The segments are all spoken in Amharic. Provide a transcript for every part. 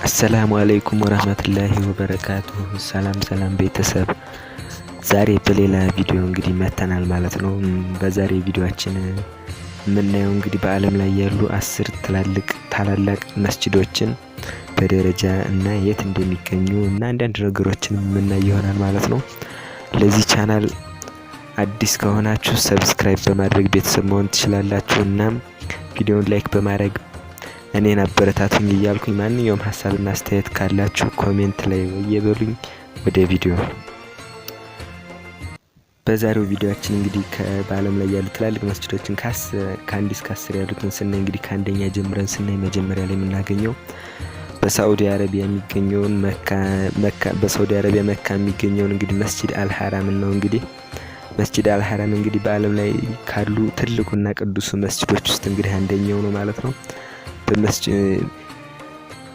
አሰላሙ አለይኩም ወራህመቱላሂ ወበረካቱሁ። ሰላም ሰላም ቤተሰብ፣ ዛሬ በሌላ ቪዲዮ እንግዲህ መተናል ማለት ነው። በዛሬ ቪዲዮአችን የምናየው እንግዲህ በዓለም ላይ ያሉ 10 ትላልቅ ታላላቅ መስጂዶችን በደረጃ እና የት እንደሚገኙ እና አንዳንድ ነገሮችን የምናይ ይሆናል ማለት ነው። ለዚህ ቻናል አዲስ ከሆናችሁ subscribe በማድረግ ቤተሰብ መሆን ትችላላችሁ። እናም ቪዲዮውን like በማድረግ እኔን አበረታቱኝ እያልኩኝ ማንኛውም ሀሳብና አስተያየት ካላችሁ comment ላይ እየበሉኝ ወደ ቪዲዮ። በዛሬው ቪዲዮአችን እንግዲህ በዓለም ላይ ያሉ ትላልቅ መስጂዶችን ከ1 እስከ 10 ያሉትን ስናይ፣ እንግዲህ ከአንደኛ ጀምረን ስናይ መጀመሪያ ላይ የምናገኘው በሳዑዲ አረቢያ የሚገኘውን መካ፣ በሳዑዲ አረቢያ መካ የሚገኘውን እንግዲህ መስጂድ አልሐራምን ነው። እንግዲህ መስጂድ አልሐራም እንግዲህ በዓለም ላይ ካሉ ትልቁና ቅዱሱ መስጂዶች ውስጥ እንግዲህ አንደኛው ነው ማለት ነው።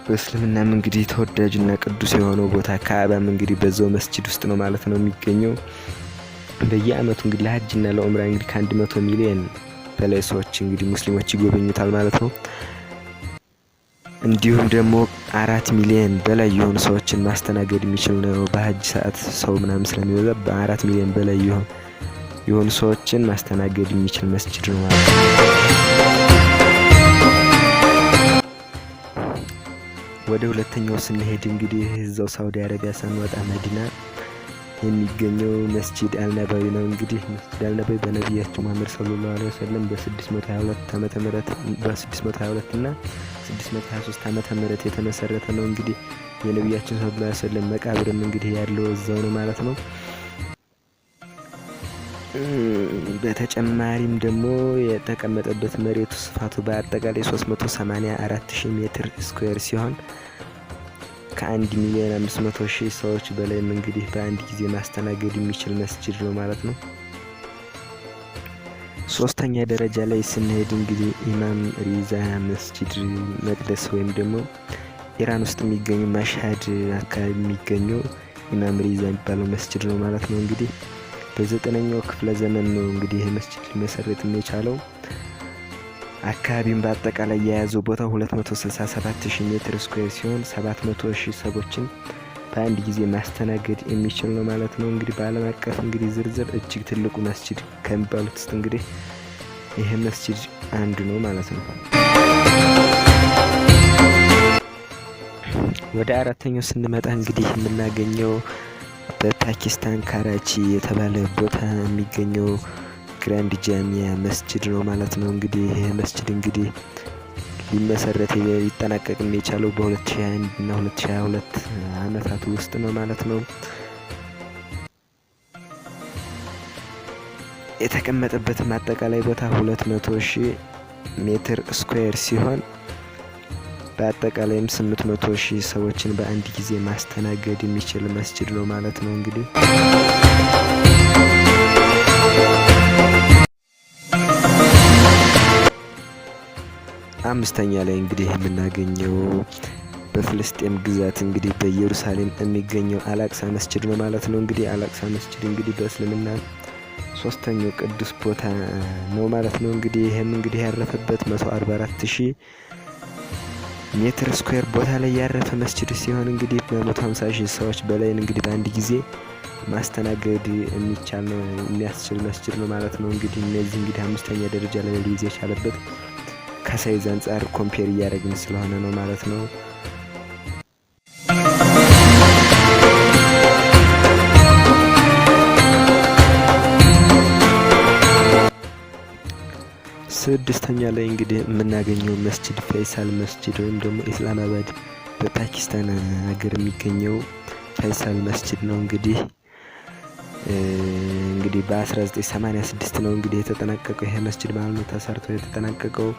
በእስልምናም እንግዲህ ተወዳጁና ቅዱስ የሆነው ቦታ ካዕባም እንግዲህ በዛው መስጂድ ውስጥ ነው ማለት ነው የሚገኘው። በየአመቱ እንግዲህ ለሀጅና ለኡምራ እንግዲህ ከ100 ሚሊዮን በላይ ሰዎች እንግዲህ ሙስሊሞች ይጎበኙታል ማለት ነው። እንዲሁም ደግሞ 4 ሚሊዮን በላይ የሆኑ ሰዎችን ማስተናገድ የሚችል ነው። በሀጅ ሰዓት ሰው ምናምን ስለሚበዛ በ4 ሚሊዮን በላይ የሆኑ ሰዎችን ማስተናገድ የሚችል መስጂድ ነው ማለት ነው። ወደ ሁለተኛው ስንሄድ እንግዲህ እዛው ሳውዲ አረቢያ ሳንወጣ መዲና የሚገኘው መስጂድ አልነበዊ ነው። እንግዲህ መስጂድ አልነበዊ በነቢያችን መሐመድ ሰለላሁ ዐለይሂ ወሰለም በ622 ዓመተ ምህረት፣ በ622 እና 623 ዓመተ ምህረት የተመሰረተ ነው። እንግዲህ የነቢያችን ሰለላሁ ዐለይሂ ወሰለም መቃብርም እንግዲህ ያለው እዛው ነው ማለት ነው። በተጨማሪም ደግሞ የተቀመጠበት መሬቱ ስፋቱ በአጠቃላይ 384 ሺህ ሜትር square ሲሆን ከ1 ሚሊዮን 500 ሺህ ሰዎች በላይም እንግዲህ በአንድ ጊዜ ማስተናገድ የሚችል መስጂድ ነው ማለት ነው። ሶስተኛ ደረጃ ላይ ስንሄድ እንግዲህ ኢማም ሪዛ መስጂድ መቅደስ ወይም ደግሞ ኢራን ውስጥ የሚገኙ ማሽሀድ አካባቢ የሚገኘው ኢማም ሪዛ የሚባለው መስጂድ ነው ማለት ነው። እንግዲህ በ9ኛው ክፍለ ዘመን ነው እንግዲህ ይህ መስጂድ ሊመሰረት የቻለው። አካባቢውን በአጠቃላይ የያዘው ቦታ 267 ሺህ ሜትር square ሲሆን 700 ሺህ ሰዎችን በአንድ ጊዜ ማስተናገድ የሚችል ነው ማለት ነው። እንግዲህ በዓለም አቀፍ እንግዲህ ዝርዝር እጅግ ትልቁ መስጂድ ከሚባሉት ውስጥ እንግዲህ ይህ መስጂድ አንዱ ነው ማለት ነው። ወደ አራተኛው ስንመጣ እንግዲህ የምናገኘው በፓኪስታን ካራቺ የተባለ ቦታ የሚገኘው ግራንድ ጃሚያ መስጂድ ነው ማለት ነው። እንግዲህ ይህ መስጂድ እንግዲህ ሊመሰረት ሊጠናቀቅም የቻለው በ2021 እና 2022 አመታት ውስጥ ነው ማለት ነው። የተቀመጠበትም አጠቃላይ ቦታ 200 ሺህ ሜትር square ሲሆን በአጠቃላይም 800 ሺህ ሰዎችን በአንድ ጊዜ ማስተናገድ የሚችል መስጂድ ነው ማለት ነው። እንግዲህ አምስተኛ ላይ እንግዲህ የምናገኘው በፍልስጤም ግዛት እንግዲህ በኢየሩሳሌም የሚገኘው አላቅሳ መስጂድ ነው ማለት ነው። እንግዲህ አላቅሳ መስጂድ እንግዲህ በእስልምና ሶስተኛው ቅዱስ ቦታ ነው ማለት ነው። እንግዲህ ይህም እንግዲህ ያረፈበት 144 ሺህ ሜትር square ቦታ ላይ ያረፈ መስጂድ ሲሆን እንግዲህ በ150 ሺህ ሰዎች በላይ እንግዲህ በአንድ ጊዜ ማስተናገድ የሚቻል ነው፣ የሚያስችል መስጂድ ነው ማለት ነው። እንግዲህ እነዚህ እንግዲህ አምስተኛ ደረጃ ላይ ሊይዝ የቻለበት ከ size አንጻር compare እያደረግን ስለሆነ ነው ማለት ነው። ስድስተኛ ላይ እንግዲህ የምናገኘው መስጂድ ፈይሳል መስጂድ ወይም ደግሞ ኢስላማባድ በፓኪስታን ሀገር የሚገኘው ፈይሳል መስጂድ ነው። እንግዲህ በ1986 ነው እንግዲህ የተጠናቀቀው ይሄ መስጂድ ማለት ነው። ተሰርቶ የተጠናቀቀው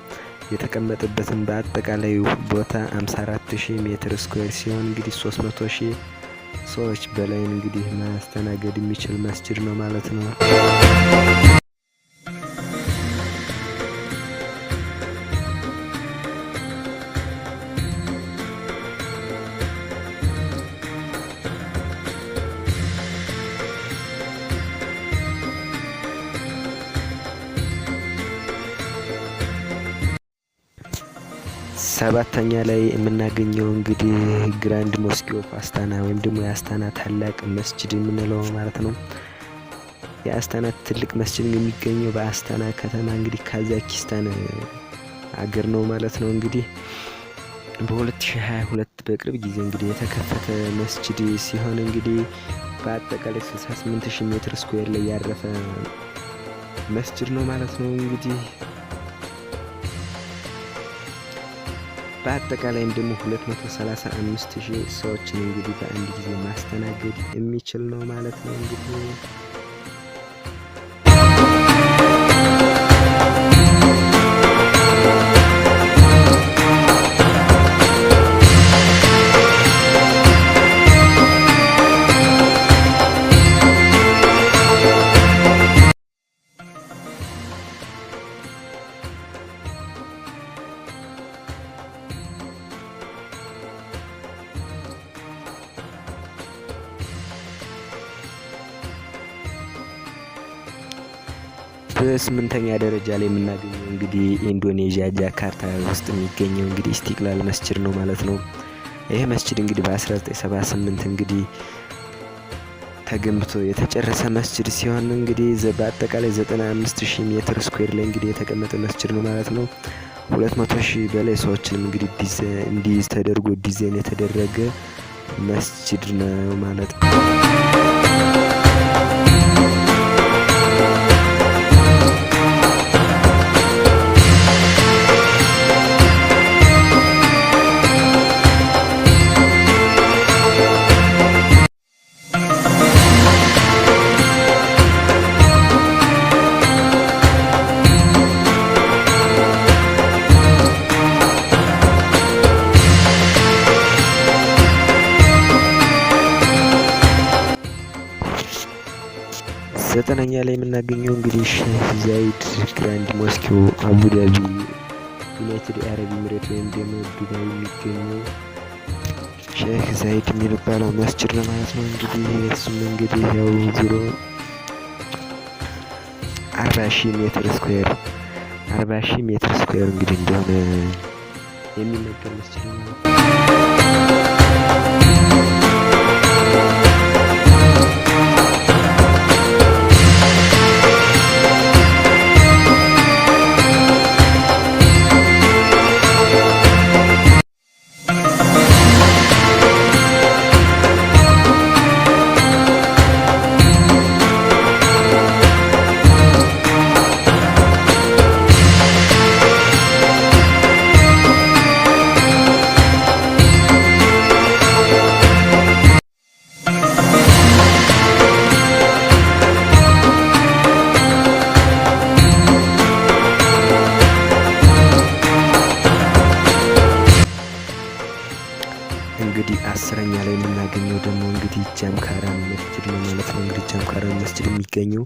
የተቀመጠበትን በአጠቃላይ ቦታ 54 ሺህ ሜትር square ሲሆን እንግዲህ 300 ሺህ ሰዎች በላይ እንግዲህ ማስተናገድ የሚችል መስጂድ ነው ማለት ነው። ሰባተኛ ላይ የምናገኘው እንግዲህ Grand Mosque of አስታና ወይም ደግሞ የአስታና ታላቅ መስጅድ የምንለው ማለት ነው። የአስታና ትልቅ መስጅድ የሚገኘው በአስታና ከተማ እንግዲህ ካዛኪስታን አገር ነው ማለት ነው። እንግዲህ በ2022 በቅርብ ጊዜ እንግዲህ የተከፈተ መስጅድ ሲሆን እንግዲህ በአጠቃላይ 68,000 ሜትር square ላይ ያረፈ መስጅድ ነው ማለት ነው። እንግዲህ በአጠቃላይም ደግሞ 235,000 ሰዎችን እንግዲህ በአንድ ጊዜ ማስተናገድ የሚችል ነው ማለት ነው። እንግዲህ በስምንተኛ ደረጃ ላይ የምናገኘው እንግዲህ ኢንዶኔዥያ ጃካርታ ውስጥ የሚገኘው እንግዲህ ኢስቲቅላል መስጅድ ነው ማለት ነው። ይህ መስጅድ እንግዲህ በ1978 እንግዲህ ተገንብቶ የተጨረሰ መስጅድ ሲሆን እንግዲህ በአጠቃላይ 95,000 ሜትር square ላይ እንግዲህ የተቀመጠ መስጅድ ነው ማለት ነው። 200,000 በላይ ሰዎችንም እንግዲህ እንዲይዝ ተደርጎ ዲዛይን የተደረገ መስጅድ ነው ማለት ነው። ዘጠነኛ ላይ የምናገኘው እንግዲህ ሼህ ዛይድ Grand Mosque አቡዳቢ ዩናይትድ አረብ ኤሚሬት ወይም ደግሞ ዱባይ የሚገኘው ሼህ ዛይድ የሚባለው መስጅድ ነው ማለት ነው። እንግዲህ እሱም እንግዲህ ያው ዞሮ 40,000 ሜትር square 40,000 ሜትር square እንግዲህ እንደሆነ የሚነገር መስጅድ ነው ማለት ነው። እንግዲህ አስረኛ ላይ የምናገኘው ደግሞ እንግዲህ ጃምካራን መስጅድ ነው ማለት ነው። እንግዲህ ጃምካራን መስጅድ የሚገኘው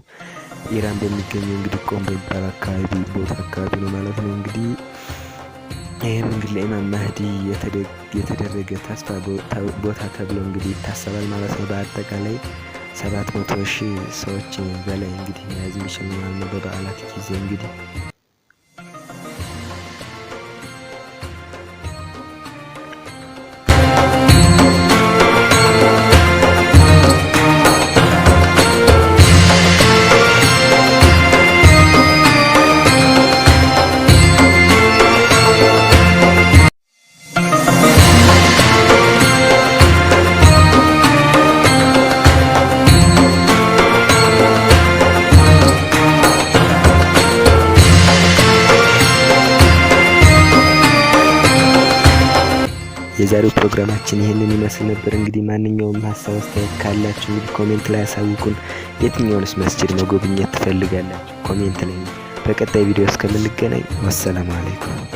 ኢራን በሚገኘው እንግዲህ ቆም በሚባል አካባቢ ቦታ አካባቢ ነው ማለት ነው። እንግዲህ ይህም እንግዲህ ለኢማም ማህዲ የተደረገ ተስፋ ቦታ ተብሎ እንግዲህ ይታሰባል ማለት ነው። በአጠቃላይ 700,000 ሰዎች በላይ እንግዲህ መያዝ የሚችል ነው ማለት ነው። በበዓላት ጊዜ እንግዲህ የዛሬው ፕሮግራማችን ይህንን ይመስል ነበር። እንግዲህ ማንኛውም ሀሳብ አስተያየት ካላችሁ እንግዲህ comment ላይ ያሳውቁን። የትኛውንስ መስጅድ መጎብኘት ትፈልጋላችሁ? Comment ላይ። በቀጣይ ቪዲዮ እስከምንገናኝ والسلام عليكم።